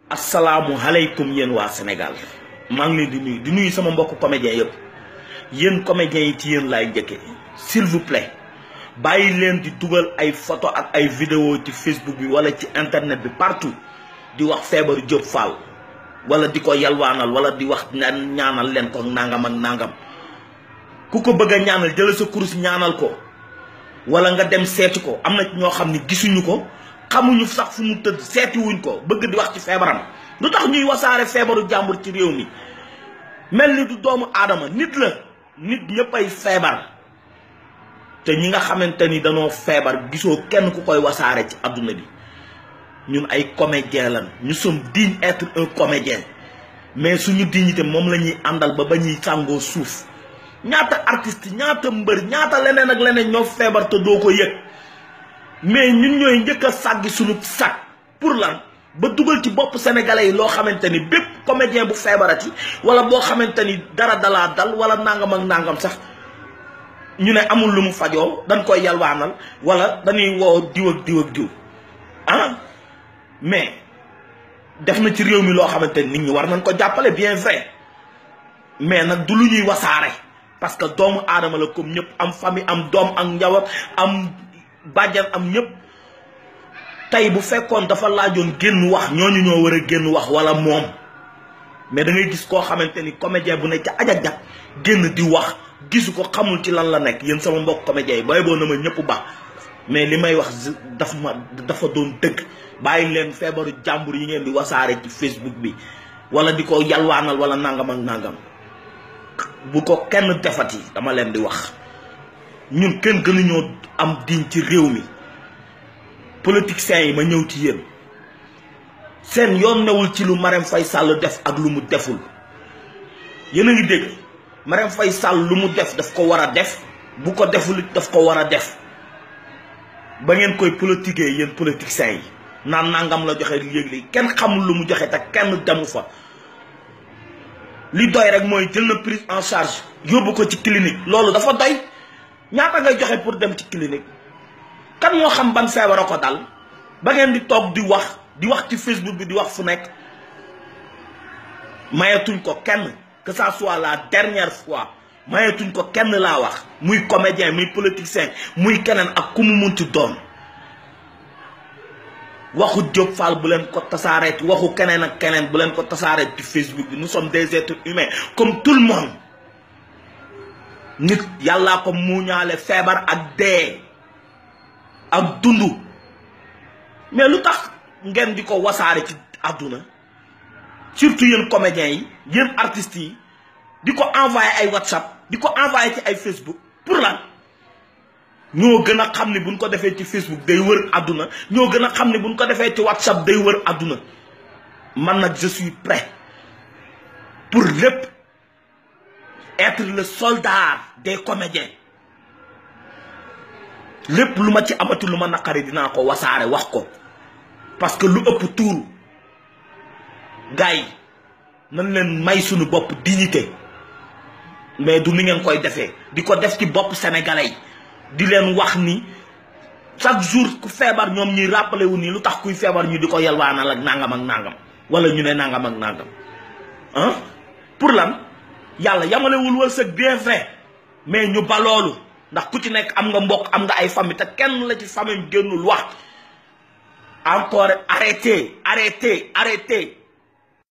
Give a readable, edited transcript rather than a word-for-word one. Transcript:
asalaamualeykum yéen waa Sénégal maa ngi leen di nuyu sama mbokk comédien yëpp yéen comédiens yi ci yéen laay njëkkee s'il vous plaît bàyyi leen di dugal ay photo ak ay vidéo ci Facebook bi wala ci internet bi partout di wax feebaru Diop Fall wala di ko yalwaanal wala di wax ñaanal leen ko nangam ak nangam ku ko bëgg a ñaanal jël sa kurus ñaanal ko wala nga dem seeti ko am na ñoo xam ne gisuñu ko xamuñu sax fu mu tëdd seeti wuñ ko bëgg di wax ci feebaram lu tax ñuy wasaare feebaru jàmbur ci réew mi mel ni du doomu aadama nit la nit ñëpp ay feebar te ñi nga xamante ni danoo feebar gisoo kenn ku koy wasaare ci adduna bi ñun ay comédien lan nous sommes dignes être un comédien mais suñu dignité moom la ñuy àndal ba ñuy sàngoo suuf ñaata artiste ñaata mbër ñaata leneen ak leneen ñoo feebar te doo ko yëg mais ñun ñooy njëkk a sàggi suñu sag pour lan ba dugal ci bopp sénégalais yi loo xamante ni bépp comédien bu feebarati wala boo xamante ni dara dalaa dal wala nangam ak nangam sax ñu ne amul lu mu fajoo dañ koy yalwaanal wala dañuy woo diw ak diw ak diw ah mais def na ci réew mi loo xamante ni nit ñi war nañ ko jàppale bien vrai mais nag du lu ñuy wasaare parce que doomu aadama la comme ñëpp am famille am doom ak njaboot am bàjjan am ñëpp tey bu fekkoon dafa laajoon génn wax ñooñu ñoo war a génn wax wala moom mais da ngay gis koo xamante ni comédien bu ne ca ajajat génn di wax gisu ko xamul ci lan la nekk yéen sama mbokk comédien yi booy boo na ma ñëpp baax mais li may wax dafa doon dëgg bàyyi leen feebaru jàmbur yi ngeen di wasaare ci Facebook bi wala di ko yalwaanal wala nangam ak nangam bu ko kenn defati dama leen di wax ñun kenn gënuñoo am diñ ci réew mi politiciens yi ma ñëw ci yéen seen yoon newul ci lu Marème Faye Sall def ak lu mu deful yéen a ngi dégg Marème Faye Sall lu mu def daf ko war a def bu ko deful daf ko war a def ba ngeen koy politiquer yéen politiciens yi naan nangam la joxe léegi kenn xamul lu mu joxe te kenn demu fa li doy rek mooy jël na prise en charge yóbbu ko ci clinique loolu dafa doy ñaata ngay joxe pour dem ci clinique kan moo xam ban feebar a ko dal ba ngeen di toog di wax ci Facebook bi di wax fu nekk mayetuñ ko kenn que ça soit la dernière fois mayetuñ ko kenn laa wax muy comédien muy politicien muy keneen ak ku mu munti doon waxu Diop Fall bu leen ko tasaareet waxu keneen ak keneen bu leen ko tasaareet ci Facebook bi nous sommes des êtres humains comme tout le monde nit yàllaa ko muuñaale feebar ak dee ak dundu mais lu tax ngeen di ko wasaare ci àdduna surtout yéen comédiens yi yéen artistes yi di ko envoyé ay WhatsApp di ko envoyé ci ay Facebook pour lan ñoo gën a xam ne buñ ko defee ci Facebook day wër àdduna ñoo gën a xam ne buñ ko defee ci WhatsApp day wër àdduna man nag je suis prêt pour lépp être le soldat des comédiens lépp lu ma ci amati lu ma naqari dinaa ko wasaare wax ko parce que lu ëpp tuuru gars yi nañ leen may suñu bopp dignité mais du ni ngeen koy defee di ko def ci bopp sénégalais yi di leen wax ni chaque jour ku feebar ñoom ñuy rappelé wu nii lu tax kuy feebar ñu di ko yalwaanal ak nangam ak nangam wala ñu ne nangam ak nangam ah pour lan yàlla yamalewul wërsëg bien vrai mais ñu ba loolu ndax ku ci nekk am nga mbokk am nga ay famille te kenn la ci famille génnul wax encore arrêtez